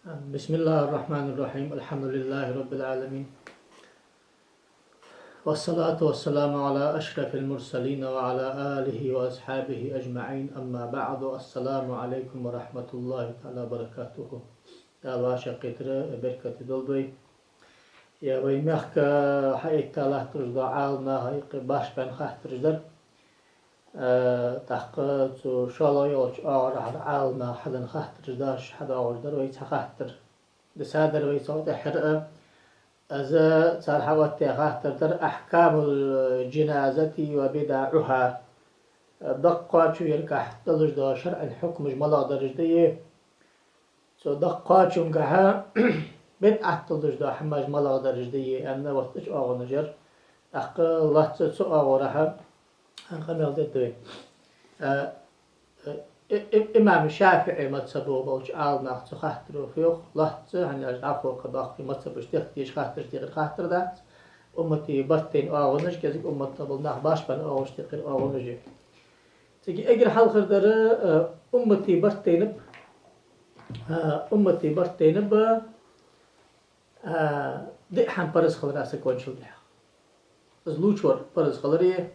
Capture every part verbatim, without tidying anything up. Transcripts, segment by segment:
بسم الله الرحمن الرحيم. الحمد لله رب العالمين. والصلاة والسلام على أشرف المرسلين وعلى آله وأصحابه أجمعين. أما بعد. السلام عليكم ورحمة الله تعالى وبركاته. Дала вӀашагӀкхетар беркате долда вай. Е вай мехка хьаэтта латташ дола Ӏаламнаха юкъе башха баьнна хаттараш дар. Э, тӀаккха цу шоллагӀа йолча оагӀорахьара Ӏаламнаха хьаденна хаттараш дӀа-, хьадоагӀаш дар вай цхьа хаттар. Дисадар вай цох тӀеххьара а, из цар хьаоттаяь хаттар дар: أحكام الجنازة وبدعها. Дакъа кхоачавергахьа долаш дола шарӀан хьукмаш малагӀдараш да е, цу дакъа кхоачунгахьа бидӀат долаш дола хӀамаш малагӀдараш да е, аьнна, вот уж оагӀонаш яр. ТӀаккха лоацца цу оагӀорахьа къамаьл дергда вай. Э, э, э, э, имам ШафиӀий мазхӀабо болча Ӏаламнаха цу хаттаро фу йоах, лоацца, хӀана аьлча дӀахо кхы доккхий мазхӀабаш тӀехьа дийша хаттараш декхар хаттар дац, уммата барт тайна оагӀонаш, кӀезига умматах бола нах башха баьнна оагӀонаш декхар оагӀонаш я. Цига эггара хьалхардар, э, уммата барт тайнаб, э, уммата барт тайнаб, э, диъ хӀама параз хилар саг венначул тӀехьагӀа. Из лувчавар параз хилари,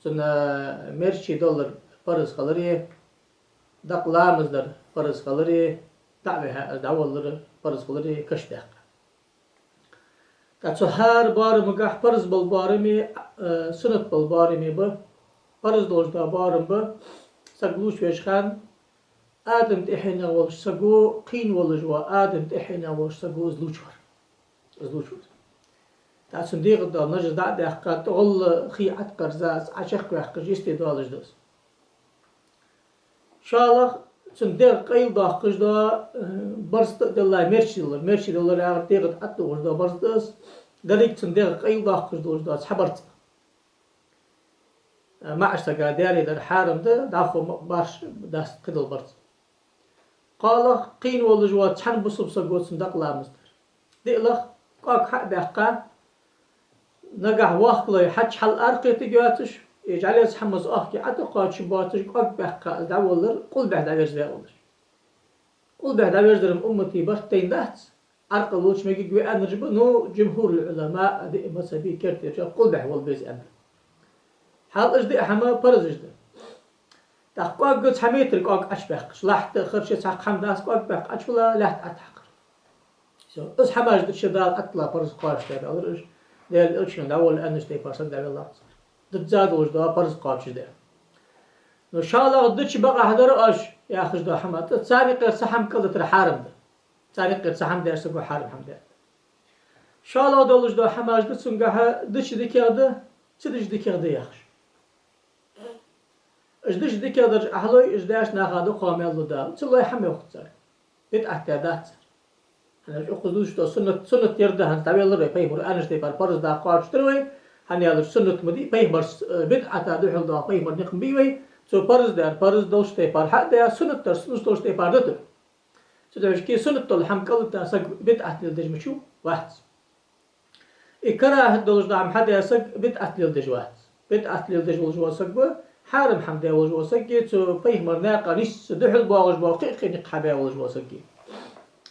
цунна мерчи далар параз хилари, дакъа ламаз дар параз хилари, дӀа а вихьа из дӀаваллар параз хилари кашдаьккха. ТӀаккха цу хӀара боарамагахьа параз бола боарам а, э, суннат бола боарам а ба. Параз долаш дола боарам ба саг лувчавеча хана, Адама тӀехьенах волча саго, кхийна волаш вола Адама тӀехьенах волча саго из лувчавар. Из лувчавар. ТӀаккха цун дегӀа дола нажас дӀа а даьккха, тӀагӀолла хий ӀотӀакхерза, из Ӏочакхваьккхача йисте доалаш да из. ШоллагӀа, цун дегӀ къайладоаккхаш дола, э, барзкъа а делла, мерчи далар. Мерчи далар яхар дегӀа тӀа ӀотӀадувхаш дола барзкъа да из. Деррига цун дегӀ къайладоаккхаш долаш дола цхьа барзкъа. Э, маӀача сага даьра дар хьарам да, дӀахо ма-, баш дац кхыдола барзкъа. КхоалагӀа, кхийна волаш вола цхьан бусалба саго цун дакъа ламаз дар. ДиълагӀа, кӀоаг хьа а баьккха, нагахьа воккха лой хьача хьал аракхетаргйоацаш, из жӀалец хӀамаз охке ӀотӀакхоачаш боацаш, кӀоаг баьккха из дӀаваллар къулбехьа дӀаверзаваь волаш. Къулбехьа дӀаверзар-м уммата барт тайна дац, Ӏаркъал лувча мегаргва аьннараш ба, но джумхурул Ӏулама, диъ мазхӀаба кертерча къулбехьа вала беза аьнна. Хьал уж диъ хӀама паразаш да. ТӀаккха кӀоаг, цхьа метр кӀоаг Ӏочубаьккхача, лахьта а, харша а цхьаккха хӀама дац, кӀоаг баьккха Ӏочувилла, лаьтта ӀотӀахьакхар. Всё. Из хӀамаш дича Дала ӀотӀала параз кхоачашдаь далар уж, Даьла Элчано дӀаволла аьннача тайпара саг дӀавелларгдац. Дизза долаш дола параз кхоачашдаь. Но шоллагӀа дича бакъахьа дар оаш яхаш дола хӀама, тӀа царна юкъера цхьа хӀама кӀалдитар хьарам да. Царна юкъера цхьа хӀама даьр саго хьарам хӀама даьд. ШоллагӀа долаш дола хӀамаш да цунгахьа дича дикагӀа да, ца дича дикагӀа да яхаш. Уж дича дикагӀа дараш Ӏа лой, уж даьча наха дукха мел лу Дала. Цу лой хӀама йоах цар. БидӀат даьдац цар. ХӀана аьлча укхаза лувчаш дола суннат, суннат яр да, хӀанз дӀавеллар вай, пайхамара аьннача тайпара параз даккха кхоачашдир вай, хӀана аьлча суннат ма дий, пайхамара, э, бидӀата духьал дола пайхамара никъ ма бий вай, цо параз даьр параз долча тайпара хьа а даь, суннат дар суннат долча тайпара да тӀа. Цудухьа суннат дола хӀама кӀалдита саг бидӀат леладеш мича вац. И карахӀат долаш дола хӀама хьадаь саг бидӀат леладеш вац. БидӀат леладеш волаш вола саг ва, хьарам хӀама даь волаш вола саг я, цу пайхамара наькъа нийсса духьал боагӀаш бола кхы а кхы никъ хьабаь волаш вола саг я.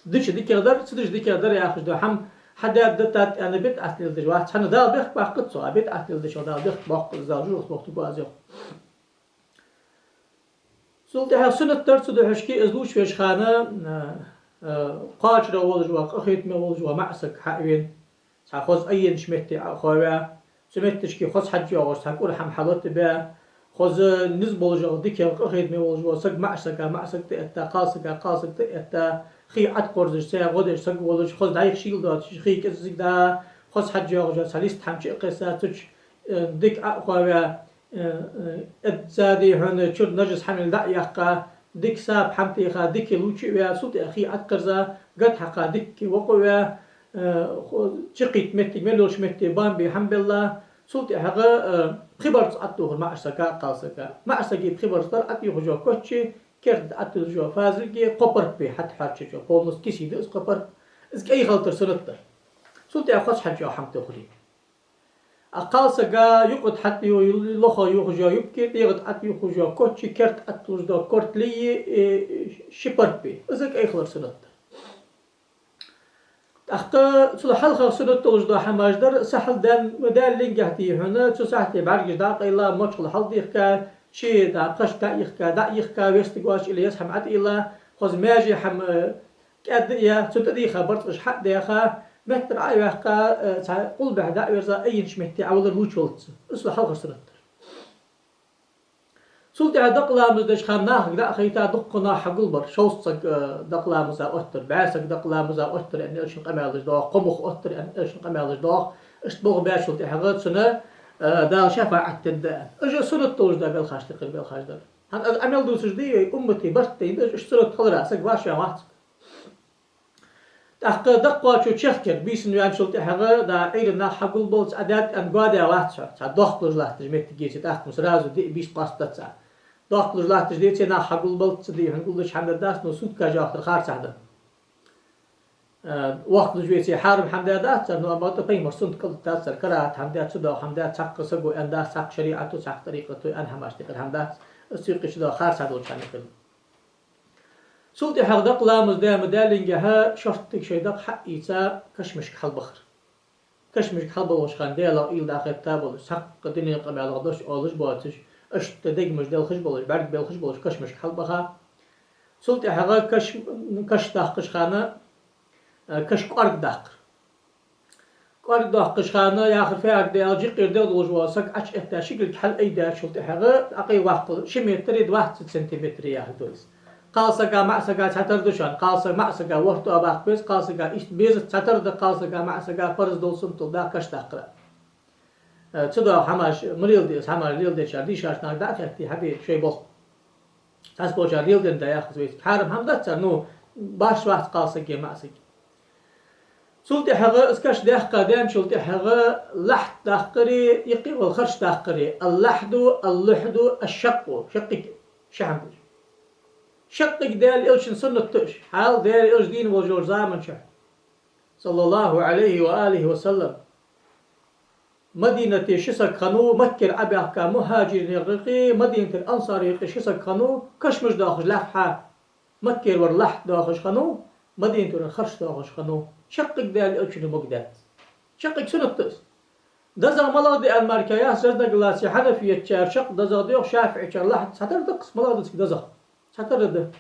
Дича дикагӀа дар, ца дича дикагӀа дар яхаш дола хӀама хьадаьд, дитад аьнна бидӀат леладеш вац. ХӀана, Дала бехк баккхац цох, а бидӀат леладечох Дала бехк боаккх, из Дала жожагӀате бохийтаргба аз, йоах. Цул тӀехьагӀа суннат дар цу духьашка, из лувчавеча хана, э, э, кхоачара волаш вола, къахетаме волаш вола маӀа саг хьа а вена, цхьа хоза айеннача метте Ӏо а хоаваь, цу метташка хоза хьаж йоагӀаш цхьа кӀур хӀама хьалотабаь, хоза низ болаш йола, дикагӀа, къахетаме волаш вола саг маӀача сага маӀа саг тӀаэтта, кхалсага кхалсаг тӀаэтта, хий ӀотӀакхорзаш, цаӀ гӀо деш саг волаш, хоза дӀайха шийла доацаш, хий кӀеззига да, хоза хьаж йоагӀаш йола цхьа лист хӀама чу а кхесса, цу чу, э, дика Ӏо а хоаваь, э, э, эззади хьона чура нажас хӀама дӀа а яьккха, дика сапа хӀама теха, дика лувча а ваь, цул тӀехьагӀа хий ӀотӀакхерза, гатахьакха дика вокъа а ваь, э, хо-, чукхийтта моттиг мел йолча метте бамби хӀама белла, цул тӀехьагӀа, э, пхи барзкъа ӀотӀадувхар маӀача сага а кхалсага а. МаӀача сага пхи барзкъа дар ӀотӀаювхаш йола коч а, керда ӀотӀаювхаш йола фазилг а, кхо паргпе хьатӀахьарчача, полностью кисе да из кхо парг. Из кӀай хилийтар суннат дар. Цул тӀехьагӀа хоза хьаж йоагӀа хӀама тохари. А кхалсага юкъа тӀа хьатӀаю-, лохагӀа ювхаш йола юбка, дегӀа тӀа ӀотӀаювхаш йола коч а, керда ӀотӀалуш дола корта лий, э, ши паргпе. Из кӀай хилар суннат дар. ТӀаккха цул хьалхагӀа суннат долаш дола хӀамаш дар, сахьал даьнна ма даьллинге хьона, цу сахьте бӀаргаш дӀакъайла, мочхал хьалдийхка, ший дӀа кхаш дӀаихка, дӀаихка, вестаг воацаш или еза хӀама ӀотӀайилла, хоза маьже хӀама кӀаьда а яь, цу тӀадийха барзкъаш хьа а даьха, меттара Ӏо а ваьккха, цхьа къулбехьа дӀа а верза, айинча метте Ӏовалар лувчаваллалца. Из цул хьалхагӀа суннат дар. Цул тӀехьа дакъа ламаз деча хана нахага дӀа а хайта, дуккха нах хьагулбар, шовзткъа саг, э, дакъа ламаза оттар, бӀаь саг дакъа ламаза оттар, аьнна элчан къамаьлаш доагӀа, кхо мух оттар, аьнна элчан къамаьлаш доагӀа, иштта болх баьчул тӀехьагӀа цунна, э, Дала шафаӀат дергда аьнна. Уж суннат долаш да белхаш, тӀехьа белхаш дар. ХӀанз аз Ӏамал дувцаш дий вай уммата барт дайна, уж суннат хилара саг вӀашагӀвац. ТӀаккха дакъа кхоачача чехкера, бийсанна ваьнначул тӀехьагӀа, да, Ӏуйран нах хьагулбаллалца Ӏа даьд аьнна, гоа даь вац хьо, цхьа дохк луш латтача моттиге, цу тӀаккха сразу диъ-бийса кхоастадац Ӏа. Дохк луш латтача деце нах хьагулбаллалца, дий хьона гулдеча хӀаман дар дац, но суткаш йоахар харцахьа да. Э, вохк луш веце хьарам хӀама даь дац цар, но амма тӀа пайхамара суннат кӀалдита дац цар, карахӀат хӀама дац, цудухьа хӀама дац, цхьаккха саго аьнна дац, цхьаккха шариӀато, цхьаккха тӀарикъато аьнна хӀамаш тӀехьара хӀама дац, из цу юкъе чудоагӀа харцахьа долча хӀаман хила. Цул тӀехьагӀа дакъа ламаз даь ма даьллинге хьона, шорттига шоай дакъа хьаийца, кашамашка хьалбахар. Кашамашка хьалбалхача хана Даьлах уйла дӀахетта болаш, цхьаккха дунен къамаьлах дош оалаш боацаш, иштта дегамаш делхаш болаш, бӀарг белхаш болаш, кашамашка хьалбаха. Цул тӀехьагӀа каш, каш доаккхача хана, э, каш кӀоарга доаккхар. КӀоарга доаккхача хана яхар фу яхилга да аьлча, юкъера дегӀ долаш вола саг Ӏочуэтта, ши кулг хьалайдаьчул тӀехьагӀа, дӀакъайлаваккхал ши метр е двадцать сантиметр яхилга да из. Кхалсага, маӀасага цхьатарра да шоана, кхалсага, маӀасага ворхӀ тоабаккха беза, кхалсага иштта безац, цхьатарра да кхалсага, маӀасага, парз дола, суннат дола да каш доаккхар. Э, цудухьа хӀамаш ма леладе, из хӀамаш леладечар дийшача наха дӀа а хетте, хьабе шоай болх. Цхьаболчар леладенна да яхаш вайцига. Хьарам хӀама дац цар, ну, башха вац кхалсаги маӀасаги. Цул тӀехьагӀа, из каш даьккха даьнначул тӀехьагӀа, лахьд доаккхари, юкъе вала харш доаккхари. Ал-лахьду, ал-лухьду, аш-шакъу. Шаккхе ши хӀама да уж. Шаккхе даьлча элчан суннат да уж. Хьал Даьла элча дийна волаш йолча заман чухь, саллаллахӀу Ӏалайхи ва алихи ва саллам, Мадинате ши саг хиннав, Маккера Ӏобаьхка мухӀажирий юкъе, Мадинатера ансарий юкъе ши саг хиннав, кашамаш доахаш лаьрхӀа. Маккера вар лахьд доахаш хиннав, Мадинатера вар харш доахаш хиннав. Шаккхе даьлча элчано могадаьд. Шаккхе суннат да из. ДезагӀа малагӀа да аьнна мара яц, зазнагалаца хьанафиятчар шаккха дезагӀа да йоах, шафиӀийчар лахьд, цхьатарра да-кх из малагӀа да цига дезагӀа. Цхьатарра да.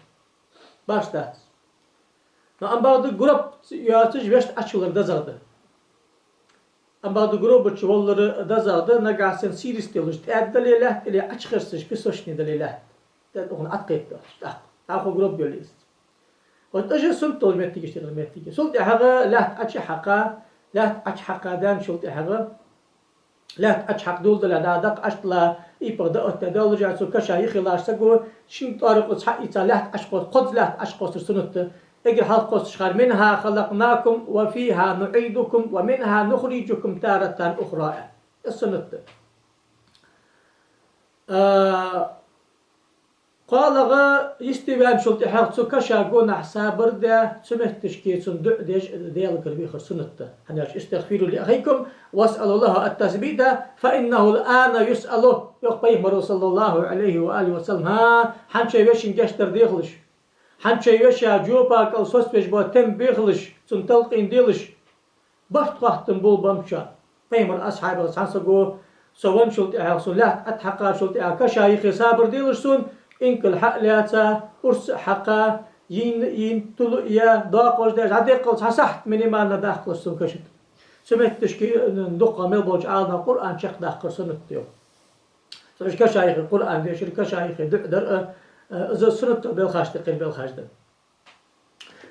Башха дац. Но амма бакъда гроб йоацаш вешта Ӏочувалар дезагӀа да. Амма бакъда гробаца валар дезагӀа да, нагахьа санна сийрса долаш тӀаьда дале лаьтта, или Ӏочухерсташ песочни дале лаьтта. ТӀаьда укхунна Ӏоткъайта доацаш, тӀаккха. ТӀаккха гроб йоле из. Вот уж суннат долча моттигашта тӀера моттиг я. Цул тӀехьагӀа лаьтта Ӏочухьакха, лаьтта Ӏочухьакха даьнначул тӀехьагӀа, лаьтта Ӏочухьакха доладелча, дӀа дакъа Ӏочудилла, иппах дӀаоттадаь доаллача, цу каша юхе латтача саго шин тӀоара юкъе цхьаь ийца лаьтта Ӏочукхоссар, кхозза лаьтта Ӏочукхоссар суннат да. Эггара хьалха кхоссача хана: «منها خلقناكم وفيها نعيدكم ومنها نخرجكم تارة أخرى», аьнна. Из суннат да. А, кхоалагӀа йисте ваьнначул тӀехьагӀа цу каша гонахьа сабар даь, цу метташка цунна дуӀа деш, Даьлагара вехар суннат да. ХӀана аьлча: «استغفروا لأخيكم واسألوا له التثبيت فإنه الآن يسأل», йоах пайхамаро, саллаллахӀу Ӏалайхи ва алихи ва саллам. ХӀа, хьанчай вешийна гешт дар дехалаш, хьанчай вешийна жоп кӀал соцавеш бола тем бехалаш, цунна талкъин делаш, барт хоттам болабеннаб шоана. Пайхамара асхьабех цхьан саго: «Со венначул тӀехьагӀа, сона лаьтта Ӏотхьакхачул тӀехьагӀа, кашан юхе сабар делаш сона, инкал хьа а лаьца, урс а хьакха, йийна а йийна, тула а яь, доккхаш деш, дӀадекъал цхьа сахьат минимально даккхалаш сона каша тӀа». Цу метташка, э, дукха мел болча Ӏаламнаха Къуръан чакхдаккхар суннат да йоах. Цу каша юхе Къуръан дешар, каша юхе дуӀа дар а, э, из суннат долча белхашта тӀера белхаш да.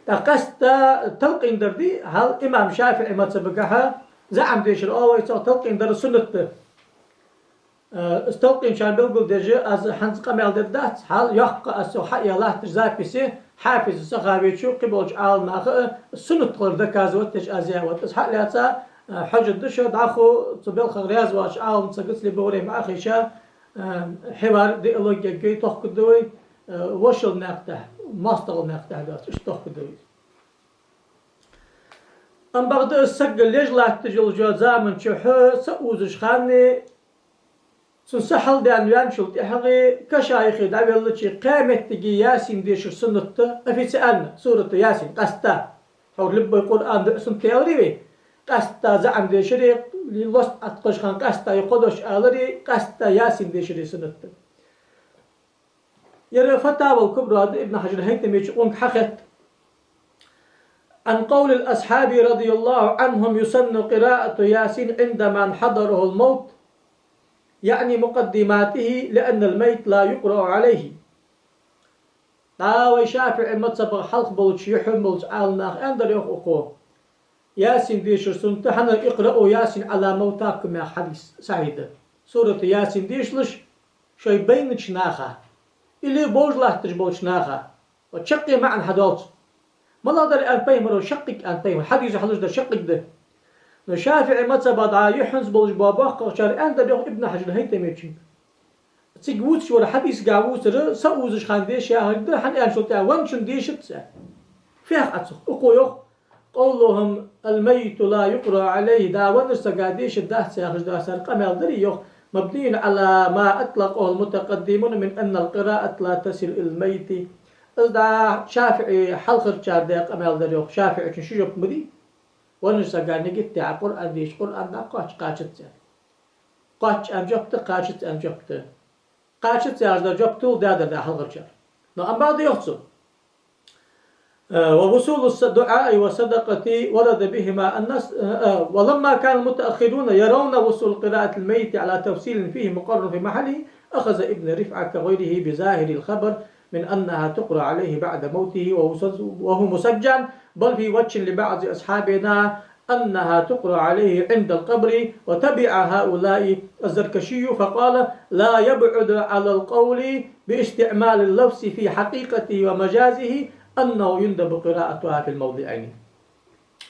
ТӀаккха къаьстта талкъин дар дий, хьал имам ШафиӀий мазхӀабагахьа заӀам дешар оал вай цох, талкъин дар суннат да. Э, из талкъин шоана белгалдеш аз хӀанз къамаьл дергдац, хьал йоккха аз цох хьаяь латтача записе Хьафиз Сахавечо, кхыболча Ӏаламнаха а суннат хилар доказывать деш аз яь. Вот из хьа а лаьца, э, хьожаргда шо, дӀахо цу балхах раьза воацача Ӏаламсагаца либо варе ма ахиша, э, хьивар, диалог ергья, тохкаргда вай, э, вошал наькъа тӀа, моастагӀал наькъа тӀа доацаш, иштта тохкаргда вай. Амма бакъда из саг леж латташ йолча заман чухь ца узаш ханне, цун са хьалдаьнна ваьнначул тӀехьагӀа, каша юхе дӀавеллача, кхаь моттиге Ясин дешар суннат да, официально, сурат Ясин, къаьстта. Хьо любой Къуръан дуӀа суннат аьлар вай. Къаьстта заӀам дешар, лост Ӏоткъаш хана къаьстта кхо дош алар, къаьстта Ясин дешар суннат да. Ер Фатавал Кубра да, Ибн Хьаджар ХӀайтамечо укхунга хьахетт. عن قول الأصحاب رضي الله عنهم يسن قراءة ياسين عند من حضره الموت، يعني مقدماته، لأن الميت لا يقرأ عليه. ДӀа вай ШафиӀий мазхӀабах хьалха болча, юххьанца болча Ӏаламнаха аьннадар йоах укхо: Ясин дешар суннат да, хӀана, اقرأوا ياسين على موتاكم яха хьадис сахьихь да. Сурат Ясин дешалаш шоай байнача наха, или бовш латташ болча наха, ва чаккхе маӀан хьадоалаш. МалагӀа дар аьннад пайхамаро? Шаккхе аьннад пайхамаро, хьадисо хьалуш дар шаккхе да. Но ШафиӀий мазхӀабах дӀа юххьанца болаш бола боккхагӀчар аьннадар йоах Ибн Хьаджар ХӀайтамечунга. Цига вувцаш вар хьадисагахь вувцар, са узаш хана деша яхар да, хӀана аьлча тӀехьа венначун дешац. Фехь Ӏа цох, укхо йоах: قولهم الميت لا يقرأ عليه, дӀа веннача сага дешаргдац яхаш да цар къамаьл дар йоах, مبني على ما أطلقه المتقدمون من أن القراءة لا تصل إلى الميت. Из дӀа ШафиӀий хьалхарчар даь къамаьл дар йоах, ШафиӀийчун ши жоп ма дий. Веннача сага нигат даь Къуръан деша, Къуръан дӀакхоач, кхоачац аьнна. Кхоач аьнна жоп да, кхоачац аьнна жоп да. Кхоачац яхаш да жоп тул даьдар да хьалхарчар. Но амма бакъда йоах цо: آه، ووصول الدعاء والصدقة ورد بهما النص، آه، آه، ولما كان المتأخرون يرون وصول قراءة الميت على تفصيل فيه مقر في محله، أخذ ابن رفعة كغيره بظاهر الخبر من أنها تقرأ عليه بعد موته وهو سج-، وهو مسجن، بل في وجه لبعض أصحابنا أنها تقرأ عليه عند القبر، وتبع هؤلاء الزركشي فقال: لا يبعد على القول باستعمال اللفظ في حقيقته ومجازه أنه يندب قراءتها في الموضعين.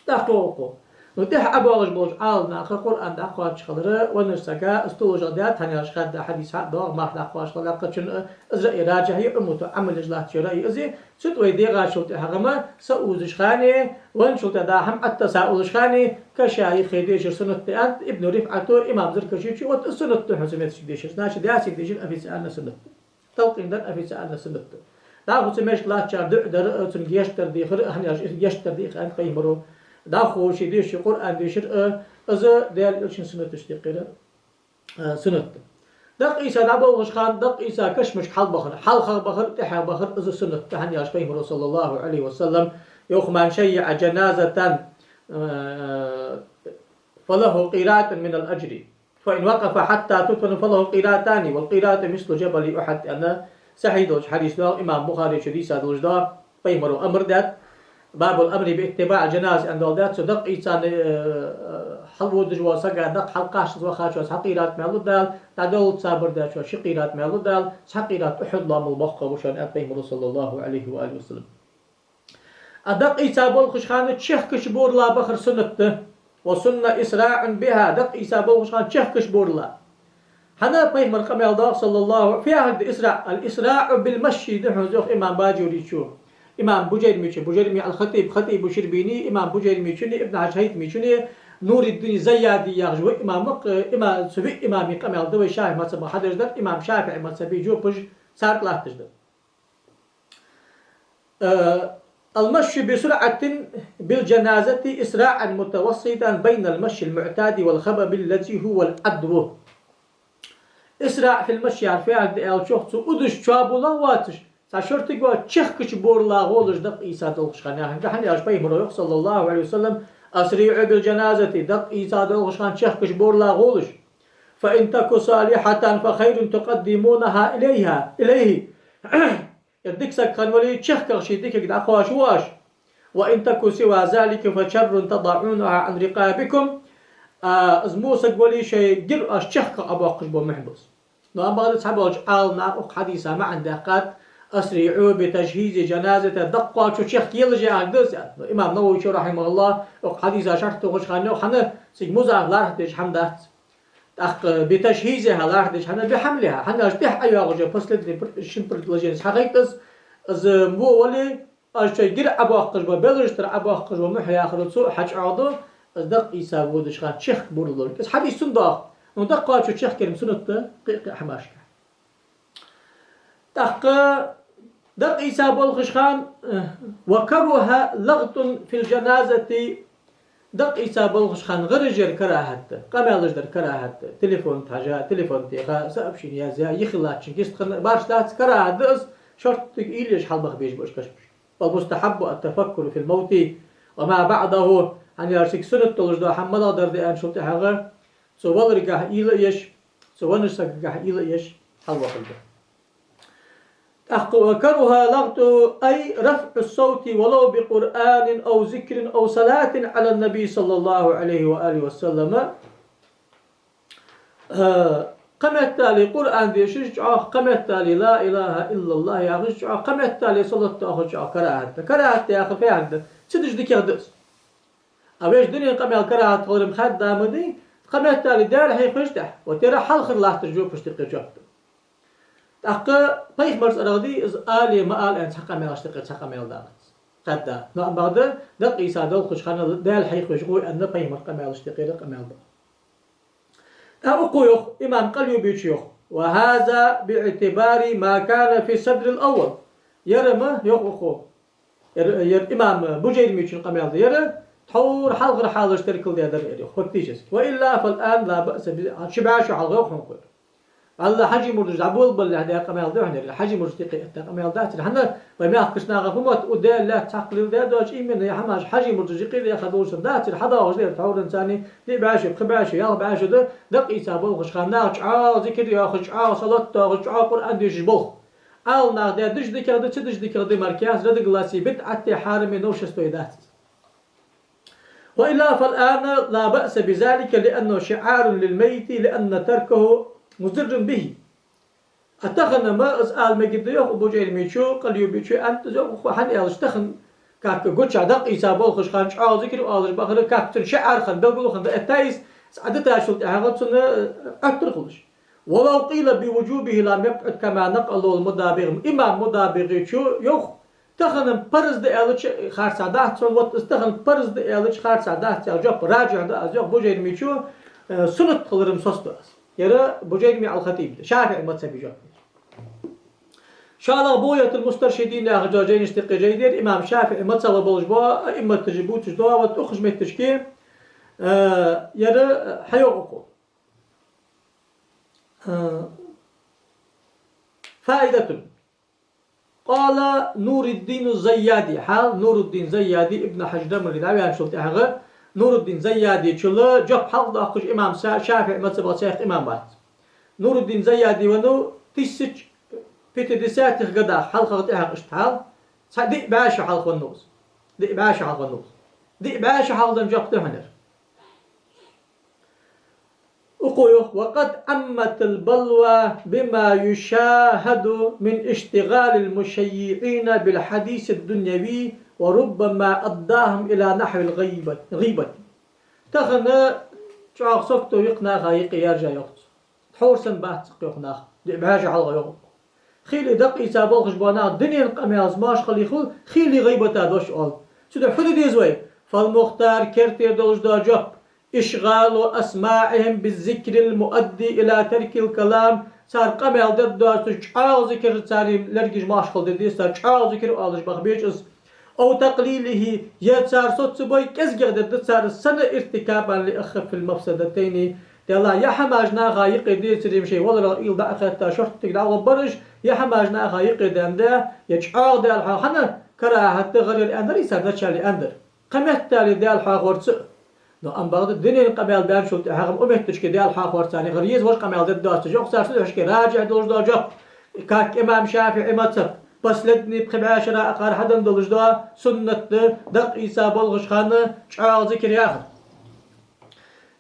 ТӀаккха укхо. Ну, тӀехьа ӀобоагӀаш болча Ӏаламнаха Къуръан дӀакхоачаш хилар веннача сага, из туллашагӀа даьд, хӀана аьлча хадда хьадис хьадоагӀа, мах дӀакхоачаш хилар, кхычун, из раъй раджихь я, уммато Ӏамал еш латташ я раъй из. Цу тӀа вай дегӀачул тӀехьагӀа-м са узаш хана, венначул тӀехьа дӀа хӀама Ӏоттаса улаш хана, каша юххе дешар суннат да аьннад Ибн РифӀато, имам Заркашечо, вот из суннат да хьона цу метташка дешар. Значит, Ясин дешар официально суннат да. Талкъин дар официально суннат да. ДӀахо цу метташка латтачар дуӀа дар, цунга гешт дар дехар, хӀана аьлча гешт дар дех аьннад пайхамаро. ДӀахо ше дешача Къуръан дешар, из Даьла Элчан суннаташта юкъера, а, суннат да. Дакъа Ӏийса дӀаболхаш хана, Дакъа Ӏийса кашамашка хьалбахар, хьалхагӀа бахар, тӀехьагӀа бахар, из суннат да, хӀана аьлча пайхамаро, صلى الله عليه وسلم, йоах: من شيع جنازة، а, فله قيراط من الأجر، فإن وقف حتى تدفن فله قيراطان، والقيراط مثل جبل أحد, аьнна, сахьихь долча хьадисо, имам Бухаречо дийца долаш да, пайхамаро амар даьд: باب الأمر باتباع الجنازة, аьнна доаладаьд цо. Дакъа Ӏийсана, э, хьалводаш вола сага дакъа хьалкхаччалца вахачоа цхьа къират маьл лу Дала, дӀадоладалца бар даьчоа ши къират маьл лу Дала, цхьа къират Ухьуд лоамал боккхагӀа ва шоана, аьннад пайхамаро, صلى الله عليه وآله وسلم. А Дакъа Ӏийса болхаш хана чехкача борала бахар суннат да. وسن إسراع بها, Дакъа Ӏийса болхаш хана чехкача борала. ХӀана? Пайхамара къамаьл доагӀа, صلى الله, фу яхар да исраъ? الإسراع بالمشي да хьона из, йоах имам Баджуречо. Имам Бужайримечо, Бужайрими аль-Хатиб, Хатибу Ширбини, имам Бужайримечои, Ибн Хьаджар ХӀайтамечои, Нуриддин Зайяди яхаш ва имам, э, има-, цу виъ имама къамаьл да вай ШафиӀий мазхӀабах хьадеш дар, имам ШафиӀий мазхӀаба жопаш царга латташ да. Э, المشي بسرعة بالجنازة إسراعا متوسطا بين المشي المعتاد والخبب الذي هو العدو. إسراع في المشي, яхар фу яхар да аьлча, цу удаш чоабола воацаш, цхьа шортига воацаш, чехкача борала гӀолаш Дакъа Ӏийса долхаш хана яхар да, хӀана аьлча пайхамаро йоах, صلى الله عليه وسلم: أسرعوا بالجنازة, Дакъа Ӏийса долхаш хана чехкача борала гӀолаш. فإن تك صالحة فخير تقدمونها إليها، إليه. Ер дика саг хинна вале, чехках ший дикага дӀакхоачаш ва оаш. وإن تك سوى ذلك فشر تضعونها عن رقابكم. А, из во саг вале, шоай гира оаш чехках Ӏобоаккхаш бола мухь ба из. Но амма бакъда цхьаболча Ӏаламнаха укх хьадиса маӀан даьккхад: أسرعوا بتجهيز جنازة, дакъа кхоачо чехка елаш яхар да из. Но имам Нававечо, رحمه الله, укх хьадиса шархь тохаш хана йоах, хӀана, цига مضاف лархӀа деш хӀама дац. ТӀаккха بتجهيزها лархӀа деш хӀана, بحملها. ХӀана аьлча тӀехьа ӀойоагӀаш я последний пр-, шин предложенеца хьахайт из, из во вале, оаш шоай гира Ӏобоаккхаш бола, белажа тӀара Ӏобоаккхаш бола мухь яхар цо хьачӀоагӀду, из Дакъа Ӏийса водаш хана чехка борала лорг. Из хьадис цунна доагӀа. Ну, дакъа кхоачо чехка ер-м суннат да кхы-кхы хӀамашка. ТӀаккха Дакъа ийца болхаш хана, э, وكره لغط في الجنازة, дакъа ийца болхаш хана гӀараш яр карахӀат да, къамаьлаш дар карахӀат да, телефон тӀа хьажа, телефон тӀа яха, сообщени язъя, йихи латтачун кист хана, барш дац, карахӀат да из, шорттига уйла еш хьалбаха безаш ба уж кашамаш. والمستحب التفكر في الموت وما بعده, хӀана аьлча цига суннат долаш дола хӀама малагӀа дар да аьнначул тӀехьагӀа, цу валаргахьа уйла а еш, цу веннача сагагахьа уйла а еш, хьалвахар да. ТӀаккха وكره لغط أي رفع الصوت ولو بقرآن أو ذكر أو صلاة على النبي صلى الله عليه وآله وسلم. Э, кхыметтел Къуръан дешаш чӀоагӀа, кхыметтел لا إله إلا الله яхаш чӀоагӀа, кхыметтел салот тоахаш чӀоагӀа карахӀат да. КарахӀат да яхар фу яхар да? Ца деш дикагӀа да из. А вешта дунен къамаьл карахӀат хилар-м хаьдда ма дий, кхыметтел Даьла хьехавеш тӀехьа, вот ер хьалхара латташ жопаш тӀа кхы жоп да. ТӀаккха пайхамара цӀерагӀа дий из, ала е ма ала аьнна цхьа къамаьлаш тӀа кхы цхьа къамаьл далац. Хаьдда. Но амма бакъда, дакъа ийца долхаш хана Даьла хьехавеш гӀой аьнна пайхамара къамаьлаш тӀа кхы къамаьл да. ТӀаккха укхо йоах, имам Къалъюбичо йоах: وهذا باعتبار ما كان في الصدر الأول. Ер-м, йоах укхо, ер, ер имам Бужайримичун къамаьл да ер, тхьовра хьалхара хьалаш теркалдаь дар ер, йоах, фактически. وإلا فالآن لا بأس به. Ши бӀаь шу хьалха йоах хьона укхо ер. Валлахӏи, Хьажий мурдаш дӀаболабалехь даь къамаьл да хьона ер, Хьажий мурдаш тӀакхийтта къамаьл дац ер. ХӀана, вай мехкарча наха хӀама мотт у даьлла лаьтта цхьаккха леладаь доацаш, именно ер хӀамаш Хьажий мурдаш юкъера яха долаш дац ер, хьадоагӀаш да ер, тхьовра царна диъ бӀаь шу, пхи бӀаь шу, ялх бӀаь шу да, дакъа ийца болхаш хана наха чӀоагӀа зикар йоахаш, чӀоагӀа салот тоахаш, чӀоагӀа Къуръан дешаш болх. Ала наха даь деш дикагӀа да, ца деш дикагӀа да мара, кхы разногласи, бидӀати, хьарами, новшествои дац из. وإلا فالآن لا بأس بذلك لأنه شعار للميت لأن تركه مضر به. А тахан-м из ала мегаш да, йоах Бужайримичо, Къалъюбичо, аьннад из, йоах, хӀана аьлча тахан, как гуча дакъа ийца болхаш хана чӀоагӀа зикар оалаш бахар, как цун шиӀар хинна, белгало хинна дӀаэтта из, цхьа дитачул тӀехьагӀа цунна, э, Ӏоттар хулаш. ولو قيل بوجوبه لم يبعد كما نقله المدابغ. Имам МудабигӀичо йоах, тахан-м парз да аьлча харцахьа дац цунна, вот из тахан парз да аьлча харцахьа дац аьнна жоп, раджихь да из, йоах Бужайримичо, э, суннат хилар-м соцаду аз. Ер Бужайрими ал-Хатиба да, ШафиӀий мазхӀаба жоп. ШоллагӀа Бугъятул-Мустаршидин яхача жайнашта юкъе жай да ер, имам ШафиӀий мазхӀаба болаш бола аимматаш бувцаш дола, вот укхаза метташка, э, ер, э, хьайоах укхо. Э, فائدة. قال نور الدين الزيادي. Хьал Нуруддин Зайяди Ибн Хьажар рамага дӀаваьнначул тӀехьагӀа, Нуруддин Зайядичул жоп хьалхадоаккхаш имам Са-, ШафиӀий мазхӀабах цхьаккха имам вац. Нуруддин Зайяди венав тысяча пятидесятых годах, хьалхагӀа тӀехьагӀа иштта хьал, цхьа диъ бӀаь шу хьалха венав из. Диъ бӀаь шу хьалха венав из. Диъ бӀаь шу хьалха денна жоп да хьона ер. Укхо йоах: وقد عمت البلوى بما يشاهد من اشتغال المشيعين بالحديث الدنيوي وربما أداهم إلى نحو الغيبة، غيبة. Тахан чӀоагӀа сагото я-кх наха юкъе яьржа, йоах цо. Тхьовра санна бац-кх, йоах, нах. Диъ бӀаь шу хьалха, йоах. Хийла дакъа ийца болхаш бола нах дунен къамаьлаца моаршал хилийхар, хийла гӀийбата дош оал. Цудухьа фу де деза вай? فالمختار, кертера долаш дола жоп: إشغال أسماعهم بالذكر المؤدي إلى ترك الكلام. Цар къамаьл дергдоацаш чӀоагӀа зикарца цар лергаш моаршал де деза, цар чӀоагӀа зикар оалаш баха беза из. أو تقليله, е цар соцабой кӀезигагӀа дергда цар, سنة ارتكابا لأخف المفسدتين. Делахь, е хӀамаш наха юкъе децаре-м шоай валарах уйла дӀа а хетта, шорттига дӀагӀоргбар уж, е хӀамаш наха юкъе даьнна да, е чӀоагӀа Даьла хьоа-, хӀана, карахӀат да, гӀар яр аьннадар, цар начале аьннадар. Кхыметтел Даьла хьоахорца а. Но амма бакъда дунен къамаьл баьнначул тӀехьагӀа-м укх метташка Даьла хьоахорца а гӀар еза, вож къамаьл дергдоацаш, йоах цар, цудухьа шке раджихь долаш дола жоп, как имам ШафиӀий мазхӀаб, последний пхи бӀаь шера акхар хьаденна долаш дола суннат да, дакъа ийца болхаш хана чӀоагӀа зикар яхар.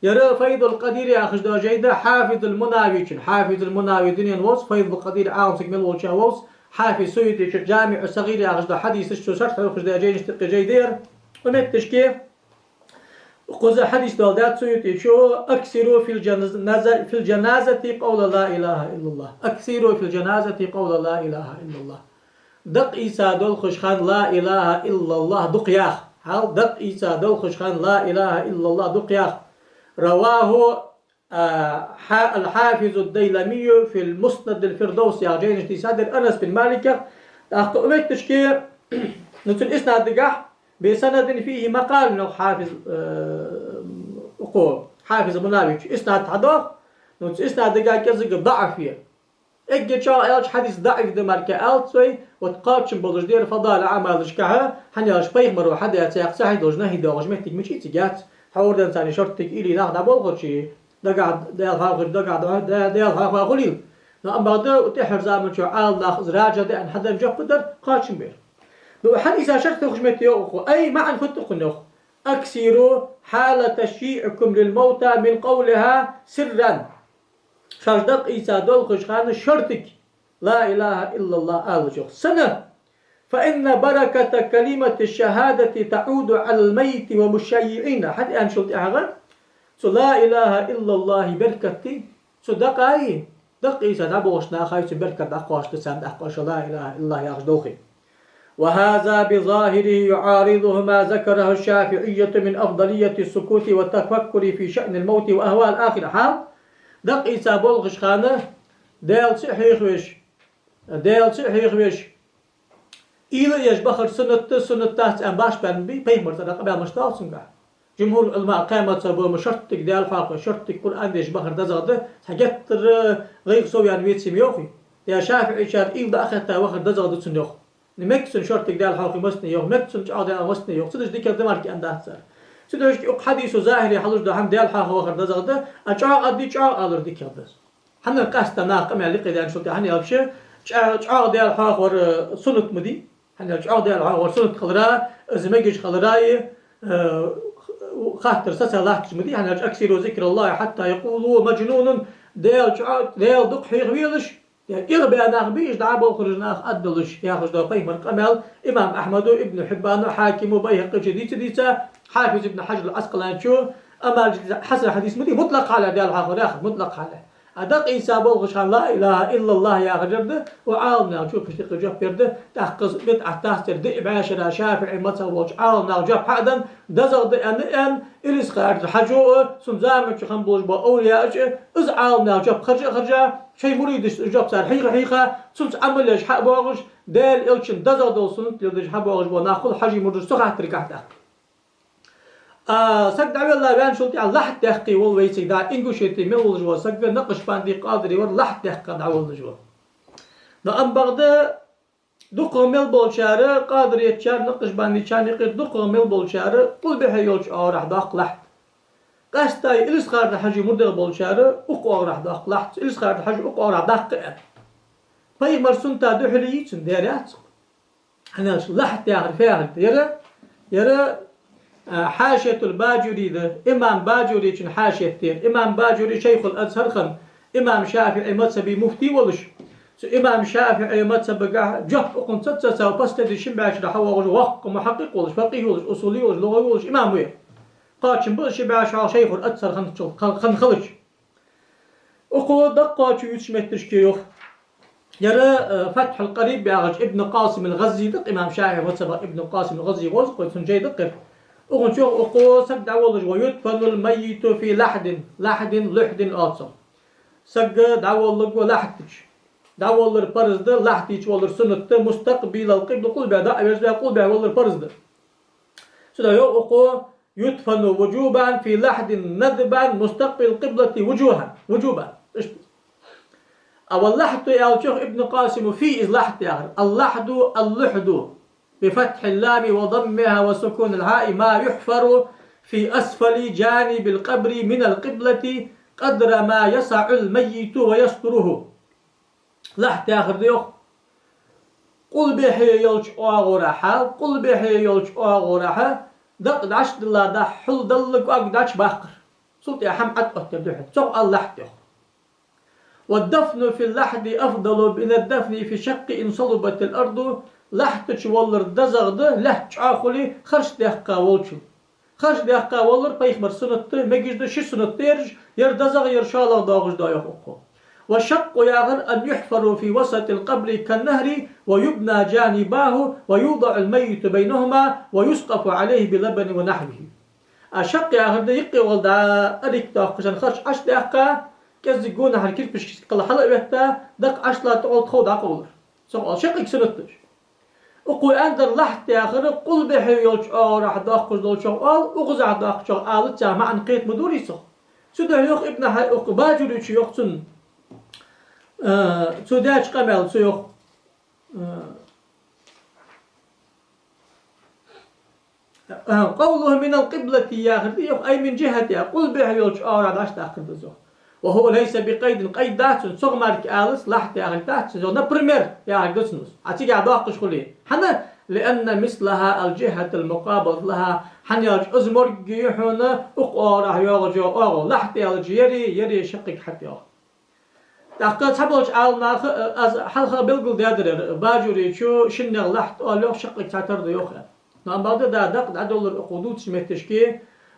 Ер Файзул-Къадир яхаш дола жай да Хьафизул-Мунавичун. Хьафизул-Мунави дунен вовз, Файзул-Къадир Ӏаламсаг мел волча вовз, Хьафиз Суютичун ДжамиӀу-с-СагӀир яхаш дола хьадисаш цо шархь хьоахаш дола жайнашта юкъе жай да ер. Укх метташка кхуза хьадис доаладаьд Суютичо: أكثروا في الجناز-، في الجنازة قول لا إله إلا الله. أكثروا في الجنازة قول لا إله إلا الله. Дакъа ийца долхаш хана لا إله إلا الله дукха яха. Хьал, дакъа ийца долхаш хана لا إله إلا الله дукха яха. رواه, а, хьа-, الحافظ الديلمي في المسند الفردوس яхача жайнашка дийцад ер Анас бин Маликах: ТӀаккха укх метташка, ну, цун иснадагахь, بسند فيه مقال, йоах Хьафиз, э, укхо, Хьафиз Мунавичо иснад хьадоах, ну, цу иснадагахь кӀезига даӀиф я. Эггара чӀоагӀа аьлча хьадис даӀиф да мара аьлча цо, вот кхоачам болаш да ер фадаил аӀмалашкахь, хӀана аьлча пайхамаро хьадаь цхьаккха ца хьадолаш нахьи доагӀаш моттиг мича цига яц, хьо орден царна шортига или нах дӀаболхачи, дагахь Даьла хьоахавеш, дагахь Даьла хьоахавеш хулийла. Но амма бакъда тӀеххьарча заманчухь Ӏаламнаха из раджихь да аьнна хьаденна жоп дар кхоачам ба ер. Ну, хьадиса шарх тохаш метте йоах укхо, أي, маӀан фуд укхун йоах: أكثروا حال تشييعكم للموتى من قولها سرا. Шоаш дакъа ийца долхаш хана шортига لا إله إلا الله алалаш йоах. Сенна? فإن بركة كلمة الشهادة تعود على الميت والمشيعين. ХӀана аьнначул тӀехьагӀа, цу لا إله إلا الله беркат, цу дакъа а, дакъа ийца дӀаболхача наха а цун беркат дӀакхоачаш да царна тӀаккха оаш لا إله إلا الله яхаш долхе. وهذا بظاهره يعارض ما ذكره الشافعية من أفضلية السكوت والتفكر في شأن الموت وأهوال الآخرة. ХӀа? Дакъа ийца болхаш хана Даьла цӀи а хьехавеш, Даьла цӀи а хьехавеш, уйла а еш бахар суннат да, суннат дац аьнна башха баьнна бий, пайхамара цӀерагӀа къамаьл мишта доал цунгахь? Джумхур Ӏуламаъ кхаь мазхӀабо ма шортига Даьла хьоахавеш, шортига Къуръан дешаш бахар дезагӀа да, цхьа геттара гӀайгӀа сов яьнна веций ма йоахий. Е ШафиӀийчар уйла дӀа а хетта вахар дезагӀа да цунна йоах. Мег цунна шортига Даьла хьоахаве массане йоах, мег цунна чӀоагӀа Даьла массане йоах. Цу дешаш дикагӀа да мара аьнна дац цар. Цу дешашка укх хьадисо захире хьалуш дола хӀама Даьла хьоахаве вахар дезагӀа да, а чӀоагӀа а дий, чӀоагӀа алар дикагӀа да из. ХӀана къаьстта наха къамаьл юкъе даьнначул тӀехьа, хӀана аьлча, чӀа-, чӀоагӀа Даьла хьоахавар суннат ма дий. ХӀана аьлча, чӀоагӀа Даьла хьоахавар суннат хилара, из мегаш хилара, э, хаттар сацалатташ ма дий. ХӀана аьлча, أكثروا ذكر الله حتى يقولوا مجنون, Даьла чӀоагӀа, Даьла дукха хьехавелаш, е иргӀа баь нах бий, уж дӀа а болхаш нах аддалуш, яхаш дола пайхамара къамаьл имам Ахьмада, Ибн Хьиббана, Хьакима, Байхьакъичо дийца-дийца, Хьафиз Ибн Хьажар ал-Ӏаскъаланичо, амма хьасан хьадис ма дий, мутӀлакъ хьале Даьла хьоахавар яхар, мутӀлакъ хьале. А дакъа ийца болхаш хана لا إله إلا الله яхар ер да, укх Ӏаламнаха жоп, иштта жоп ер да, тӀаккха из бидӀат дац ер, диъ бӀаь шера ШафиӀий мазхӀаб болча Ӏаламнаха жоп хьа а денна, дезагӀа да аьнна а аьнна, Илисхан-Юртара Хьажо а, цун заманчухь хинна болаш бола овлияаш а, из Ӏаламнаха жоп харжа а харжа, шоай муридашца из жоп цар хьийха а хьийха, цунца Ӏамал еш хьа а боагӀаш, Даьла Элчан дезагӀа дола суннат леладеш хьа а боагӀаш бола нах хул Хьажий мурдаш цу хаттарагахь тӀаккха. А, саг дӀавелла ваьнначул тӀехьа лахьт даьккхе вола вайцига дӀа Ингушете мел волаш вола саг Накъшбанди, Къадири вар, лахьт даьккха дӀаволлаш ва. Но амма бакъда дукхагӀа мел болчар, Къадириятчар, Накъшбандичар юкъера дукхагӀа мел болчар, къулбехье йолча оагӀорахьа доаккх лахьт. Къаьстта Илисхан-Юртара Хьажий мурдех болчар укх оагӀорахьа доаккх лахьт, Илисхан-Юртара Хьажа укх оагӀорахьа даккха аьнна. Пайхамара сунната духьале йий цун, дера яц. ХӀана аьлча лахьт яхар фу яхар да? Ер, ер, а, Хьашиятул Баджури да, имам Баджуречун хьашият да ер. Имам Баджури шайхул Азхьар хинна, имам ШафиӀий мазхӀаба муфти волаш, цу имам ШафиӀий мазхӀабагахь жоп укхунна ца, ца, ца, последующий шин бӀаь шера хьавоагӀаш воккха мухьаккъикъ волаш, факъихӀ волаш, усули волаш, лугӀави волаш имам ва ер. Кхоачам ба шин бӀаь шера шайхул Азхьар хинначул, хин-, хинна хилча. Укхо дакъа кхоачаш йола метташка йоах. Ер, э, Фатхьул Къариб яхача Ибн Къасим ал-ГӀаззи да-кх, имам ШафиӀий мазхӀабах Ибн Къасим ал-ГӀаззи гӀоз кхой, цун жай да-кх ер. Укхун чу йоах укхо: سيدنا يدفن الميت في لحد, لحد, لحد оал цох. Саг дӀаволларгва лахьта чу. ДӀаволлар парз да, лахьта чу воллар суннат да, مستقبل القبلة, къулбехьа дӀа а верза, къулбехьа воллар парз да. Цудухьа йоах укхо: يدفن وجوبا في لحد ندبا مستقبل القبلة وجوها، وجوبا. Иштта. А واللحد аьлча йоах Ибн Къасима, фий из лахьт яхар. اللحد، اللحد، بفتح اللام وضمها وسكون الحاء ما يحفر في أسفل جانب القبر من القبلة قدر ما يسع الميت ويستره. Лахьт яхар да йоах къулбехье йолча оагӀорахьа, къулбехье йолча оагӀорахьа дакъа дӀачудилла дӀа хьулдалла кӀоаг дӀачубаккхар. Цул тӀехьа хӀама Ӏооттар духьал. Цох оал лахьт йоах. والدفن في اللحد أفضل من الدفن في الشق إن صلبت الأرض. Лахьта чу воллар дезагӀа да, лаьтта чӀоагӀа хуле, харш даьккха волчул. Харш даьккха воллар пайхамара суннат да, мегаш да, ши суннат да ераш, ер дезагӀа, ер шоллагӀа доагӀаш да йоах укхо. والشق яхар أن يحفر في وسط القبر كالنهر ويبنى جانباه ويوضع الميت بينهما ويسقف عليه بلبن ونحوه. А шакъ яхар да юкъе гӀолла дӀа арик доаккхаш, харш Ӏочудаьккха, кӀеззига гонахьара кирпишкашца кхелла хьала а витта, дакъа Ӏочулатта гӀолла тхов дӀакъовлар. Цох оал шакъига суннат да уж. Укхо аьннадар лахьт яхар къулбехьа йолча оагӀорахьа доаккхаш долчох оал, укхазахьа доаккхачох алац яха маӀан кхета ма дий цох. Цудухьа йоах Ибн Хьа-, укх Бажурийчо йоах цунна, э, цо даьча къамаьла цо йоах, э, э, قوله من القبلة яхар да йоах, أي من جهتها, къулбехьа йолча оагӀорахьа дӀачудаккхар да из йоах. وهو ليس بقيد, къайд дац цун, цох мара алац, лахьт яхилга дац цун йоах. Например, яхилга да цун из. Хьа цигахьа доаккхаш хуле. ХӀана? لأن مثلها الجهة المقابلة لها. ХӀана аьлча из моргги я хьона укх оагӀорахьа йоагӀаш йола оагӀув. Лахьт аьлча ер, ер шаккхе хьатӀайоагӀа. ТӀаккха цхьаболча Ӏаламнаха, э, аз хьалха белгалдаьдар ер, Бажурийчо шиннех лахьт оал йоах, шаккхе цхьатарра да йоах аьнна. Но амма бакъда да дакъа дӀадоллар укхо дувцача метташка,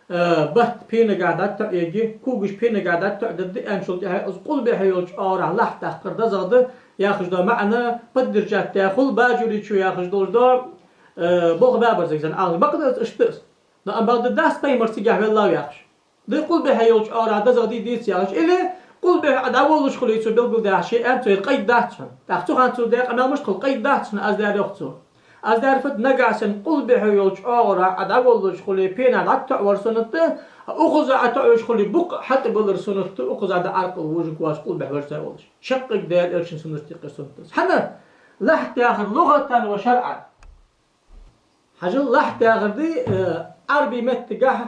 э, батт пенагахьа дӀатоӀаергья, когаш пенагахьа дӀатоӀадергда аьнначул тӀехьагӀа из къулбехьа йолча оагӀорахьа лахьт даккхар дезагӀа да яхаш дола маӀан поддержать даь хул Бажурийчо яхаш долаш дола, э, болх баьбар цига цхьан Ӏаламнаха. Бакъда из иштта да из. Но амма бакъда дац пайхамар цигахьа веллав яхаш. Да къулбехьа йолча оагӀорахьа дезагӀа дий, деций яхаш. Или къулбехьа Ӏа дӀаволлаш хуле, цо белгалдаьхача, ше аьннад цо, ер къайд дац хьона. ТӀаккха цу хана цо даь къамаьл мишта хул, къайд дац хьона, аз даьр йоах цо. Аз даьр фуд, нагахьа санна къулбехьа йолча оагӀорахьа Ӏа дӀаволлаш хуле, пенах дӀатоӀавар суннат да, укхаза Ӏа тоӀавеш хуле, букъ хьатӀабиллар суннат да, укхаза дӀа Ӏаркъал вожаргвоацаш къулбехьа вар ца волаш. ШаккхенгӀа Даьла Элчан суннаташта юкъера суннат да из. ХӀана? Лахьт яхар лугӀатан ва шарӀан. Хьажал, лахьт яхар да, э, Ӏарбий меттагахьа,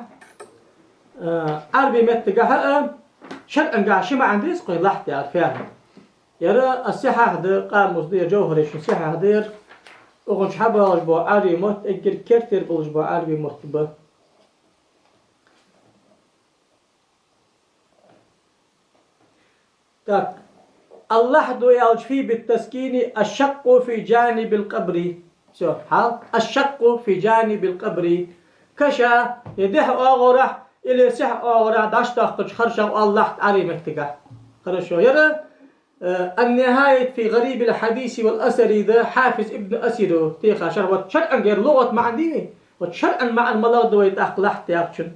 э, Ӏарбий меттагахьа, э, шарӀангахьа ши маӀан да из кхы лахьт яхар фу яхар. Ер Ас-Сихьахь да, къамус да, ер Джавхарийчун Сихьахь да ер. Укхун чу хьабоагӀаш бола Ӏарбий мотт эггара керттера болаш бола Ӏарбий мотт ба. Так. اللحد аьлча фу я, بالتسكين الشق في جانب القبر. Всё, хьал. الشق في جانب القبر. Каша, е дехьа оагӀорахьа, или сехьа оагӀорахьа дӀачудоаккхача харшах оал лахьт Ӏарбий меттагахьа. Хорошо. Ер, э, النهاية في غريب الحديث والأثر да Хьафиз Ибн Асира теха шархь. Вот шарӀангара лугӀат маӀан дий вай? Вот шарӀан маӀан малагӀа да вай тӀаккха лахьт яхачун?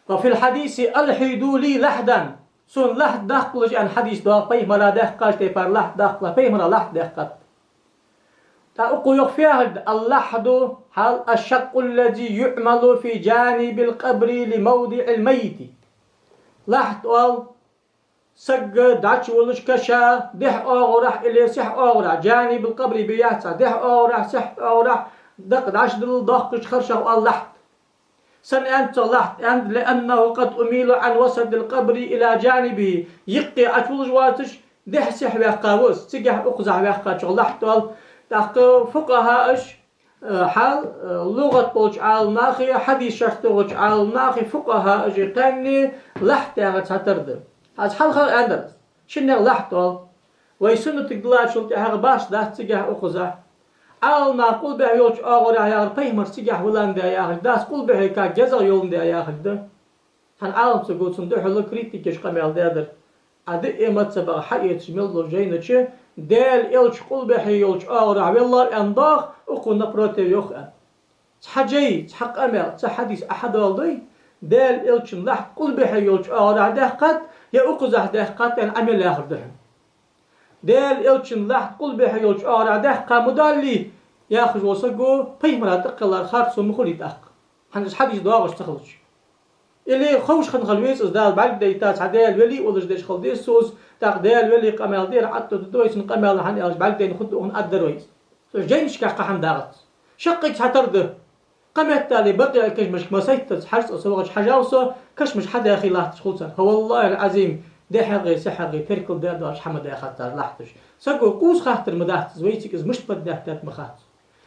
وفي الحديث ألحدوا لي لحدا. Сона лахьт даккхалаш аьнна хьадис доагӀа, пайхамара даьккхача тайпара лахьт даккхалаш, пайхамара лахьт даьккхад. ТӀаккха укхо йоах фу яхилга да: اللحد, хьал, الشق الذي يعمل في جانب القبر لموضع الميت. Лахьт оал саг дӀачувуллача каша дехьа оагӀорахьа или сехьа оагӀорахьа, جانب القبر бе яц, дехьа оагӀорахьа, сехьа оагӀорахьа дакъа дӀачудилла доаккхача харшах оал лахьт. Сенна аьннад цох лахьт? Аьннад: لأنه قد أميل عن وسط القبر إلى جانبه. Юкъе Ӏочувуллаш воацаш, дехьа-сехьа ваьккха ва из, цигахьа укхазахьа ваьккхачох лахьт оал. ТӀаккха фукъахӀааш, э, хьал, э, лугӀат болча Ӏаламнахи, хьадис шархь дохача Ӏаламнахи, фукъахӀааши кхаьнне лахьт яхар цхьатарра да. Аз хьалха а аьннадар аз. Шиннех лахьт оал. Вай суннатага диллачул тӀехьагӀа башха дац цигахьа укхазахьа. Ӏаламнаха къулбехьа йолча оагӀорахьа яхар пайхамар цигахьа виллан да яхилга дац, къулбехьа каг езагӀа йоландаь яхилга да. Цхьан Ӏаламсаго цунна духьала критикаш къамаьл даьдар. Ӏа диъе ма ца баха, хьаэцаш мел дола жайна чу, Даьла Элча къулбехьа йолча оагӀорахьа веллав аьнна доагӀа, укхо напротив йоах аьнна. Цхьа жай, цхьа къамаьл, цхьа хьадис Ӏа хьадоаладой, Даьла Элчан лахьт къулбехьа йолча оагӀорахьа даьккхад, е укхазахьа даьккхад аьнна Ӏа мел яхар да хьона. Даьла Элчан лахьт къулбехьа йолча оагӀорахьа даьккха ма даллий, яхаш вола саго пайхамара тӀакхеллар харцо ма хулий тӀаккха, хӀана аьлча хьадис доагӀаш ца хилча. Или ховш хинна хила веза из, Дала бӀаргадайта, цхьа Даьла вели волаш деш хила деза цо из, тӀаккха Даьла вели къамаьл дера Ӏатту да вай цун къамаьла, хӀана аьлча бӀаргадайна хургда укхунна аргдар вай из. Цу жайнашка кхы хӀама дагӀац. ШаккхенгӀа цхьатарра да. Кхы меттел а бакъий кашамашка ма сайтта, хьажцӀа со вахача хьажав со, кашамаш хьадаьхе латташ хул цар. Фа валлахӀил-Ӏазим, дехьагӀеи сехьагӀеи теркал даь доацаш хӀама даьхад цар лахьташ. Саго къувса хаттар ма дац из, вайцига из мишта поднять даьд ма хац.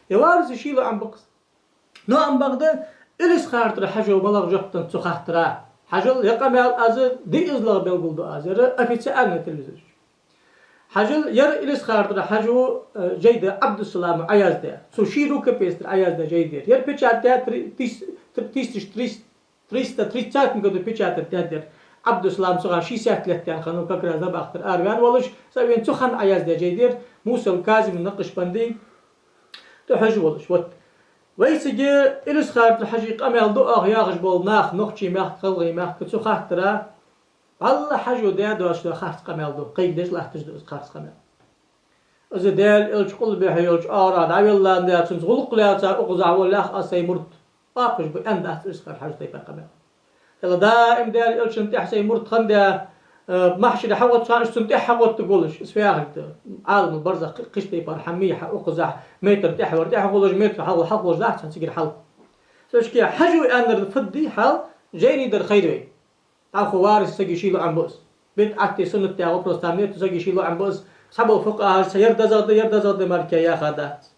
Е варза шийла Ӏам бакъ из. Но амма бакъда, илисхартара хьажо малагӀа жоп деннад цу хаттара? Хьажал, е къамаьл аз диъазлагӀа белгалду аз, ер официальни телевизора чу. Хьажал, ер илисхартара хьажо, э, жай да, Ӏабдуссалама Ӏаяздаь. Цо ший рукописьтара Ӏаяздаь жай да ер. Ер печатдаьд три-, тыс-, тр-, тысяча триста, триста тридцатом году печатать даьд ер. Ӏабдуссалам цу хана шестьдесят лет даьнна хиннав, как раз набахтара араваьнна волаш, цӀавена цу хана Ӏаяздаь жай да ер. Мусал Казими Накъшбанди тӀахьожаш волаш. Вот. Вайцига Илисха-Юртара Хьажий къамаьл ду оаха яхаш бола нах, нохчий мехка, гӀалгӀай мехка, цу хаттара вӀалла Хьажо даь доацаш дола харц къамаьл ду, кхайкадеш латташ да из харц къамаьл. Из Даьла Элча къулбехьа йолча оагӀорахьа дӀавелла аьнна, цунца гӀулакх лаьца укхазахьа волале аз сай мурд. Оапаш ба аьнна дац Илисха-Юртара Хьажо тайпара къамаьл. Дала даим Даьла Элчана тӀехьа сай мурд хиннад, э, махьшаре хьагӀоттача хана уж цунна тӀехьа хьагӀотта волаш, из фу яхилга да. Ӏаламул барзах кхы-, кхыча тайпара хӀама я хьа укхазахьа, метр тӀехьа вар тӀехьа волаш, метр хьалха хьалха волаш дац цхьан цигара хьал. Цу шке Хьажо аьннар фуд хьал, жайни дар хайр вай. ДӀахо варис сага ший лоӀам ба из. БидӀат е суннат яха вопрос там нету, сага ший лоӀам ба из. Цхьабола фукъахӀаш цхьа ер дезагӀа да, ер дезагӀа да мара яха дац.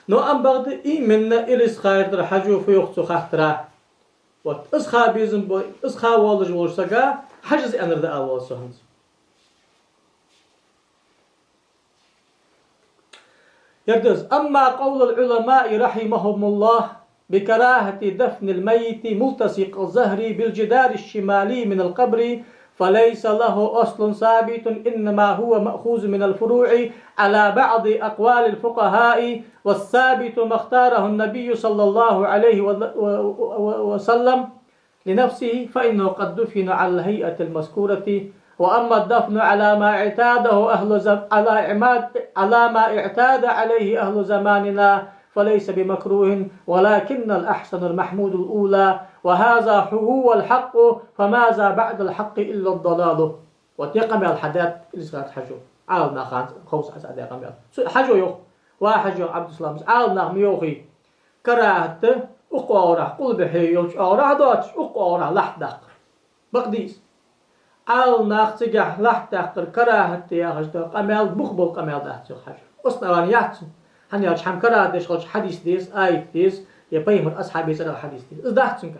Но ам бакъда именно Илисха-Юртара Хьажо фу йоах цу хаттара. Вот, из ха безам ба, из ха волаш волча сага Хьажас аьннар да ала воал со хӀанз. Ер да из: أما قول العلماء رحمهم الله بكراهة دفن الميت ملتصق الظهر بالجدار الشمالي من القبر فليس له أصل ثابت، إنما هو مأخوذ من الفروع على بعض أقوال الفقهاء، والثابت ما اختاره النبي صلى الله عليه و-، و-، و-، وسلم لنفسه، فإنه قد دفن على الهيئة المذكورة. وأما الدفن على ما اعتاده أهل زم-، على عماد-، على ما اعتاد عليه أهل زماننا فليس بمكروه، ولكن الأحسن المحمود الأولى، وهذا هو الحق، فماذا بعد الحق إلا الضلال. Вот ер къамаьл хьадаьд Илисха-Юртара Хьажо. Ӏаламнаха ховш аз даь къамаьл. Цу Хьажо йоах, ва Хьажо Ӏабдуссалам, Ӏаламнаха ма йоахий, карахӀат да укх оагӀорахьа, къулбехьа йолча оагӀорахьа доацаш, укх оагӀорахьа лахьт даккхар. Бакъда из. Ӏаламнаха цигахьа лахьт даккхар карахӀат да яхаш дола къамаьл бух бола къамаьл дац, йоах Хьажо. Основани яц цун. ХӀана аьлча хӀама карахӀат деш хилча хьадис деза, аят деза, е пайхамара асхьабий цӀерагӀа хьадис деза. Из дац цунга.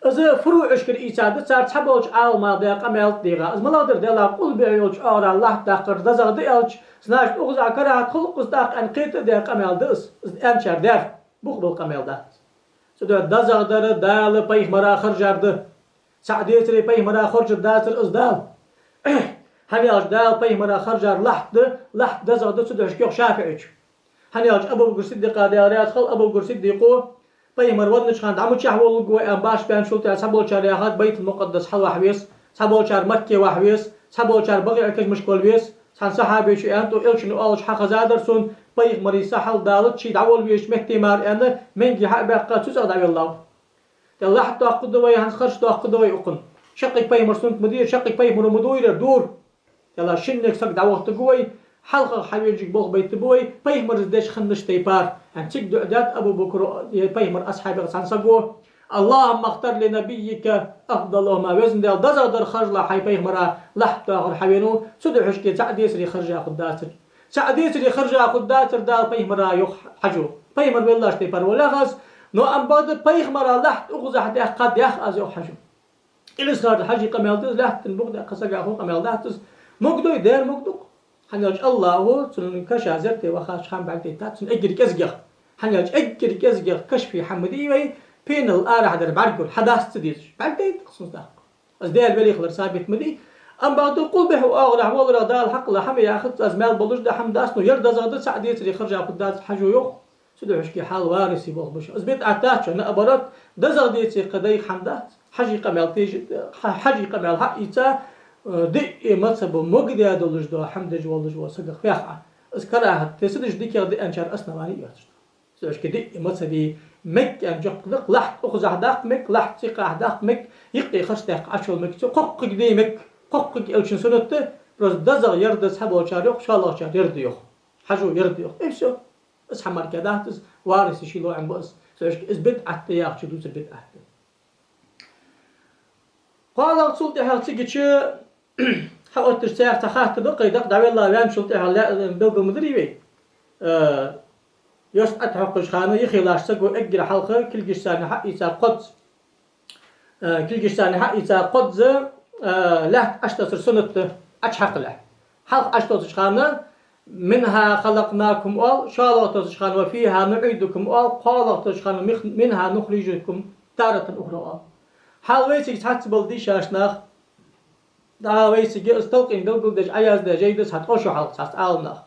Из фуруӀашкара ийца да цар цхьаболча Ӏаламнаха даь къамаьл тӀа дийгӀа. Из малагӀа дар, Даьла къулбехьа йолча оагӀорахьа лахьт даккхар дезагӀа да аьлча, значит, укхазахьа карахӀат хул-кх из тӀаккха аьнна кхета а даь къамаьл да из. Из аьнначар даьр, бух бола къамаьл дац. Цудухьа дезагӀа дар Дала, пайхамара хержар да. ЦаӀ децаре пайхамара хоржадацар из Дала. ХӀана аьлча Дала, пайхамара хержар лахьт да, лахьт дезагӀа да, цудухьа шкех ШафиӀийчо. ХӀана аьлча Абу Бакр Сиддикъа, Даьла раьза хилва Абу Бакр Сиддикъо, пайхамар веннача хана дӀа мичахьа волларгва вай аьнна башха баьнначул тӀехьа цхьаболчар яхад, Байтул Мукъаддас хьалвахьа веза, цхьаболчар Макке вахьа веза, цхьаболчар БакъиӀ кежмашка вала веза. Цхьан сахьабечо аьннад, Элчано оалаш хьахезадар сона, пайхамара са хьалдаллача, дӀаволла везача метте мара аьнна, маьнги хьа а баьккха, цу цӀагӀа дӀавеллав. Дала лахьт доаккхаргда вай, хӀанз харш доаккхаргда вай укхунна. Шаккхе пайхамар суннат ма дий ер, шаккхе пайхамаро ма дой ер, дора. Дала шиннега саг дӀавахийтаргва вай, хьалхагӀа хьавенначунга болх байтаргба вай, пайхамара деш хиннача тайпара. ХӀанз цига дуӀа даьд Абу Бакро, е пайхамара асхьабех цхьан саго: اللهم اختر لنبيك أفضلهما. Везан Даьла, дезагӀа дар харжалахь хьай пайхамара, лахьт доахар хьавена, цудухьа шке цаӀ децаре хержа хургдацар. ЦаӀ децаре хержа хургдацар Дала, пайхамара, йоах Хьажо. Пайхамар веллача тайпара волаш ва аз, но ам бакъда пайхамара лахьт укхазахьа даьккхад, даьх аз, йоах Хьажо. Илисха-Юртара Хьажий къамаьл да из, лаьттан букъ даьккха сагах хул къамаьл дац из. Мог дой, даьр мог ду-кх. ХӀана аьлча АллахӀо цун каша зерате вахача хана бӀаргадайтад цун эггара кӀезигагӀа. ХӀана аьлча эггара кӀезигагӀа кашфе хӀама дий вай, пенал арахьа дар бӀаргагур, хьадас ца дезаш. БӀаргадайт-кх цунца даккха. Из Даьла вели хилар сабит ма дий. Ам бакъда къулбехьа оагӀорахьа волларах Дала хьакъ лой хӀама яхац, из маьл болаш да хӀама дац, но ер дезагӀа да, цаӀ децаре хержа хургдац Хьажо йоах. Цудухьа шке хьал варисий болх ба шоана. Из бидӀат дац шоана, наоборот, дезагӀа деце кхы дайха хӀама дац. Хьажий къамаьл теша, Хьа-, Хьажий къамаьл хьаийца, э, диъе мазхӀабо мог даь долаш дола хӀама деш волаш вола сагах ваьхьа. Из карахӀат тесадаш дикагӀа да аьнначар основани йоацаш. Цудухьа шке диъе мазхӀабе мег аьнна жоп да-кх: лахьт укхазахьа даккха мег, лахьт цӀиккъахьа даккха мег, юкъе харш даьккха Ӏочувала мег, цу кхоккхега де мег, кхоккхега Элчан суннат да, просто дезагӀа ер да цхьаболчар йоах, шоллагӀчар ер да йоах. Хьажо ер да йоах. И всё. Из хӀама мара дац из, варисий ший лоӀам ба из. Цу шке из бидӀат да яхачо дувцар бидӀат да. КхоалагӀа цул тӀехьагӀа цигача хьаотташ цар цхьа хаттар да-кх, кхы дӀавелла ваьнначул тӀехьагӀа лаь-, белгал ма дарий вай. Э, йост ӀотӀахьокхача хана юхе латтача саго эггара хьалха кулгашца хьаийца кхозза, э, кулгашца хьаийца кхозза, э, лаьтта Ӏочутоссар суннат да, Ӏочухьакхалехь. Хьалха Ӏочутоссача хана: منها خلقناكم оал, шоллагӀа тоссача хана: وفيها نعيدكم оал, кхоалагӀа тоссача хана: مخ-، منها نخرجكم تارة أخرى оал. Хьал вайцига цхьацца бола дийшача наха Да, вайцига из талкъин белгалдеш, Ӏаяздаь жай да цхьа ткъо шу хьалха цхьацца Ӏаламнаха.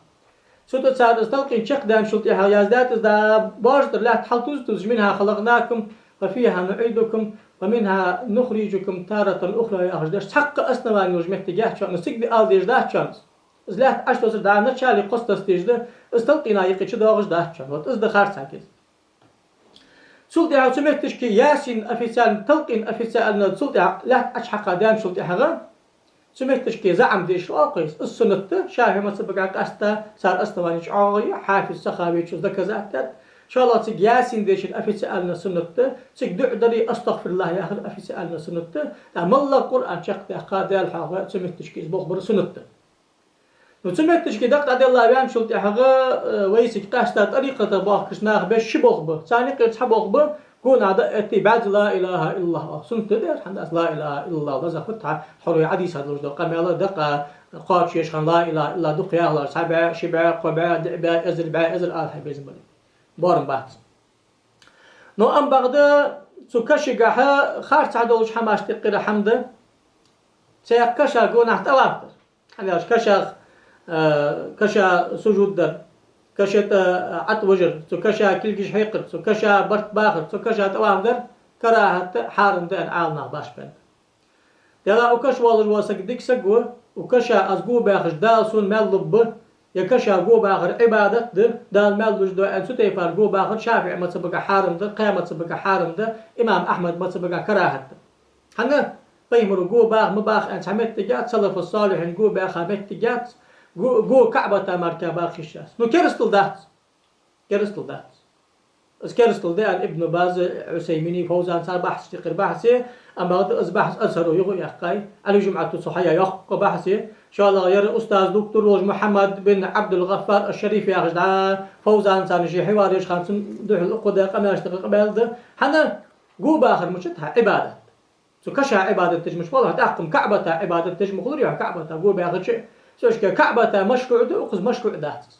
Цу тӀа цар из талкъин чакхдаьнначул тӀехьагӀа яздаьд из, да, боаршадара лаьтта хьалтувзаш тувзаш: «منها خلقناكم وفيها نعيدكم ومنها نخرجكم تارة أخرى», яхаш деш, цхьаккха основани йолаш моттиг яц шоана, цига де ала дезаш дац шоана. Из лаьтта Ӏочутоссар, да, начале кхоссадас дезаш да, из талкъина юкъе чудоагӀаш дац шоана. Вот из да харцахьа киз. Цул тӀехьагӀа цу метташка Ясин официально, талкъин официально цул тӀехьагӀа лаьтта Ӏочухьакха даьнначул тӀехьагӀа, цу метташка заӀам дешаш оал-кх из, из суннат да, шафиӀий мазхабагахьа къаьстта цар основани чӀоагӀа я, Хьафиз Сахавечо из доказать даьд. ШоллагӀа цига Ясин дешар официально суннат да, цига дуӀа дар а, астагӀфируллахӀ яхар официально суннат да, тӀаккха моллагӀа Къуръан чакхдаьккха, Даьла хьоахаваь, цу метташка из болх бар суннат да. Ну, цу метташка дакъа дӀаделла ваьнначул тӀехьагӀа, э, вайцига къаьстта тӀарикъата бахкаш нах беш ши болх ба. Царна юкъера цхьа болх ба, гонахьа дӀа а этте, бӀаьзза لا إله إلا الله оал. Суннат да ер, хӀана аьлча لا إله إلا الله лазар хургда хьона, хьо вай хьадисах долаш дола къамаьл, дакъа кхоачаш хинна لا إله إلا الله дукха яхалара, цхьа бӀаь, ши бӀаь, кхо бӀаь, диъ бӀаь, эзар бӀаь, эзар ала хьай безам бале. Боарам бац. Но амма бакъда цу кашагахьа харцахьа долча хӀамашта юкъера хӀама да цхьаькха каша гонахьа тӀаваф дар. ХӀана аьлча кашах, э, каша сужуд дар, каша тӀа, э, ӀотӀавижар, цу каша кулгаш хьекхар, цу каша барт бахар, цу каша тӀаваф дар карахӀат да, хьарам да аьнна Ӏаламнаха башха баьннаб. Делахь укаш волаш вола саг дика саг ва, укаша аз го баьхача Дала сона маьл лургба, е каша го бахар Ӏибадат да, Дала маьл луш да аьнна, цу тайпара го бахар шафиӀий мазхабагахьа хьарам да, кхаь мазхабагахьа хьарам да, имам Ахьмада мазхабагахьа карахӀат да. ХӀана? Пайхамара го баха, ма баха аьнна цхьа моттиг яц, салафу-с-салихьина го баьха моттиг яц, го, го КаӀбата мара баха йиш яц. Ну, керастал дац. Керастал дац. Из керастал да аьнна Ибн Баз, Ӏусаймини, Фовзан цар бахьсашта юкъера бахьс я, амма бакъда из бахьс Азхаро юха а яьккхай, Ӏали ЖумӀата цу хьаяь йоккха бахьс я. ШоллагӀа ер устаз доктор волаш Мухьаммад бин Ӏабдул-ГӀаффар аш-Шариф яхаш да, Фовзан царна ше хьаварвеш хана цунна духьал укх да къамаьлашта юкъера къамаьл да. ХӀана? Го бахар мичад хьа Ӏибадат. Цу каша Ӏибадат деш мича хул хьа, тӀаккха-м КаӀбата Ӏибадат деш ма хулар хьа, КаӀбата го баьхача. Цу шке КаӀбата машруӀ да, укхаза машруӀ дац из.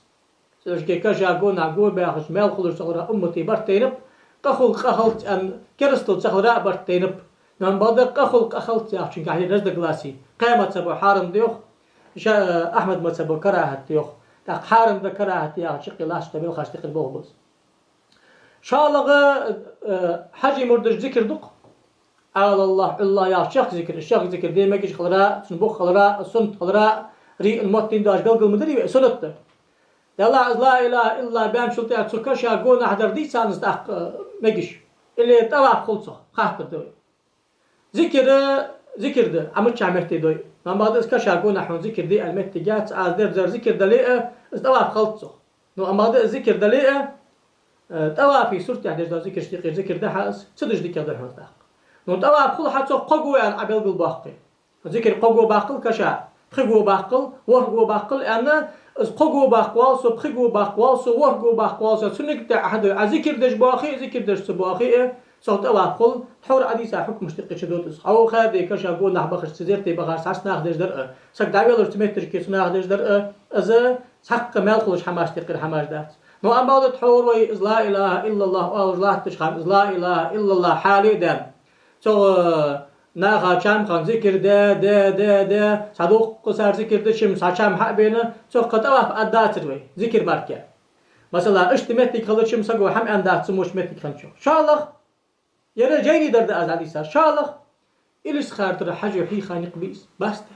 Цу шке каша гонахьа го баьхача маьл хулаш ца хилара уммата барт тайнаб, къа хул къа хилац аьнна керастал ца хилара а барт тайнаб. Но амма бакъда къа хул къа хилац яхачунгахьа я разногласи. Кхаь мазхабо хьарам да йоах, ша-, Ахьмада мазхабо карахӀат да йоах. ТӀаккха хьарам да, карахӀат да яхача юкъе латташ дола белхашта юкъера болх ба из. ШоллагӀа, э, хьажий мурдаш зикар ду-кх. Ӏалаллахь, Ӏуллахь яхача чехка зикар, чехка зикар де мегаш хилара, цун бух хилара, суннат хилара, риъун моттийна доацаш белгал ма дарий вай, суннат да. Делахь из لا إله إلا الله баьнначул тӀехьагӀа цу каша гонахьа дар дий царна из тӀаккха, э, мегаш? Или тӀаваф хул цох, хаттар да вай. Зикар, зикар да, Ӏа миччахьа метте дой. Но амма бакъда из каша гонахьа хьона зикар де аьнна моттиг яц, аз дер зар зикар дале а, из тӀаваф хилац цох. Но амма бакъда из зикар дале а, э, тӀавафий суртехь деш дола зикарашта юкъера зикар да хьа из, ца деш дикагӀа да хьона из тӀаккха. Но тӀаваф хул хьа цох кхо го аьнна Ӏа белгалбоаккхе. Зикар кхо го баккхал каша, пхи го баккхал, ворхӀ го баккхал аьнна, из кхо го баккха воал со, пхи го баккха воал со, ворхӀ го баккха воал со, цунга тӀа Ӏа хьадой, Ӏа зикар деш боахе а, зикар деш ца боахе а, цох тӀаваф хул, тхьовра Ӏадийца хьукмашта юкъе чудода из. Хьо ха де каша гонахьа бахаш, ца зерате бахаш, цхьацца наха деш дар а, саг дӀавеллача цу метташка цу наха деш дар а, из цхьаккха маьл хулаш хӀамашта юкъера хӀамаш дац. Но амма бакъда тхьовра вай из لا إله إلا الله оалаш латтача хана, из لا إله إلا الله хьале а даьнна, цох, э, наха чам хинна зикар де, де, де, де, цхьа дуккха цар зикар деча-м цхьа чам хьа а бена, цох кхы тӀаваф аргдацар вай, зикар мара. Масала, иштта моттиг хилча-м саго хӀама аьннадац цу моча моттиг хинначох. ШоллагӀа, ер жайни дар да аз дӀадийцар. ШоллагӀа, Илисха-Юртара Хьажо хьийха никъ бий из, бац тӀа.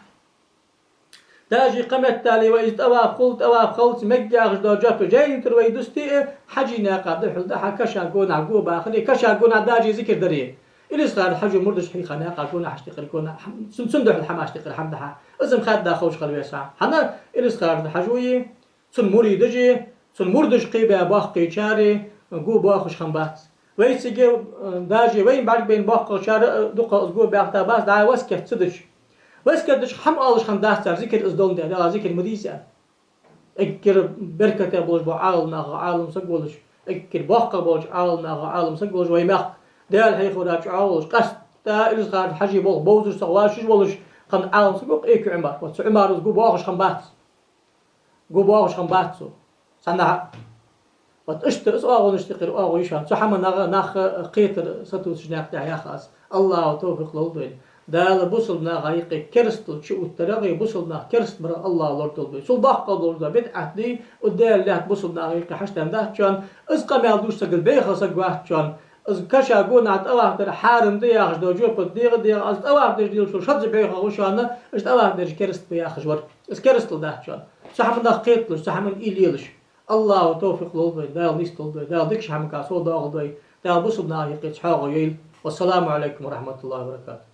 Даже кхыметтел вай из тӀаваф хул, тӀаваф хилац, мег яхаш дола жоп жайни тӀара вай дусте а, Хьажий наькъа духьал да хьа каша гонахьа го бахар, каша гонахьа даже зикар даре. Илисха-Юртара Хьажо мурдашта хьийха наькъа гонахьашта юкъера гонахьа, цун, цун духьал хӀамашта юкъера хӀама да хьа. Из-м хаьдда ховш хила веза хьа. ХӀана? Илисха-Юртара Хьажо а, цун муридаш а, цун мурдаш кхебаь боккхийчар а го боахаш хиннабац. Вайцига, э, даже вайна бӀаргабайна боккхагӀчар а дукха из го баьхийтабац, дӀа васкет ца дича. Васкет дича хӀама оалаш хиннадац цар, зикар из доландаь, Дала зикар ма дийца аьнна. Эггара беркате болаш бола Ӏаламнахах Ӏалам саг волаш, эггара боккхагӀа болча Ӏаламнахах Ӏалам саг волаш вай мехка, Даьла хьехавара чӀоагӀа волаш, къаьстта Илисха-Юртара Хьажий болх бовзаш, цох вӀашагӀ волаш хинна Ӏалам саг ва-кх Экув Ӏумар. Вот цу Ӏумара из го боахаш хиннабац. Го боахаш хиннабац цо. Цхьаннахьа. Вот иштта из оагӀонашта юкъера оагӀув я шоана. Цу хӀаманах нах кхетар сатувсаш наькъа тӀа ях аз. АллахӀа товфикъ лолда вайна. Дала бусалба наха юкъе керастал чуоттарах, бусалба нах кераста барах Аллахӏа лорадолда вай. Цул боккъал долаш да бидӏат дий, укх Даьла лаьтта бусалба наха юкъе хьаштам дац шоана, из къамаьл дувцаш саг бӏеха саг вац шоана, из каша гонахьа тӏаваф дар хьарам да яхаш дола жоп дегӏа дегӏа, из тӏаваф деш дилла шо шозза бӏеха ва шоана, уж тӏаваф дераш кераста ба яхаш вар. Из керастал дац шоана. Цу хӏаманах кхеталаш, цу хӏаман уйла елаш. Аллахӏа товфикъ лолда вай, Дала нийсдолда вай, Дала дикача хӏамага совдоахалда вай, Дала бусалба наха юкъе цхьоагӏо йойла. Вассаламу Ӏалайкум ва рахьматуллахӏи ва баракатухӏ.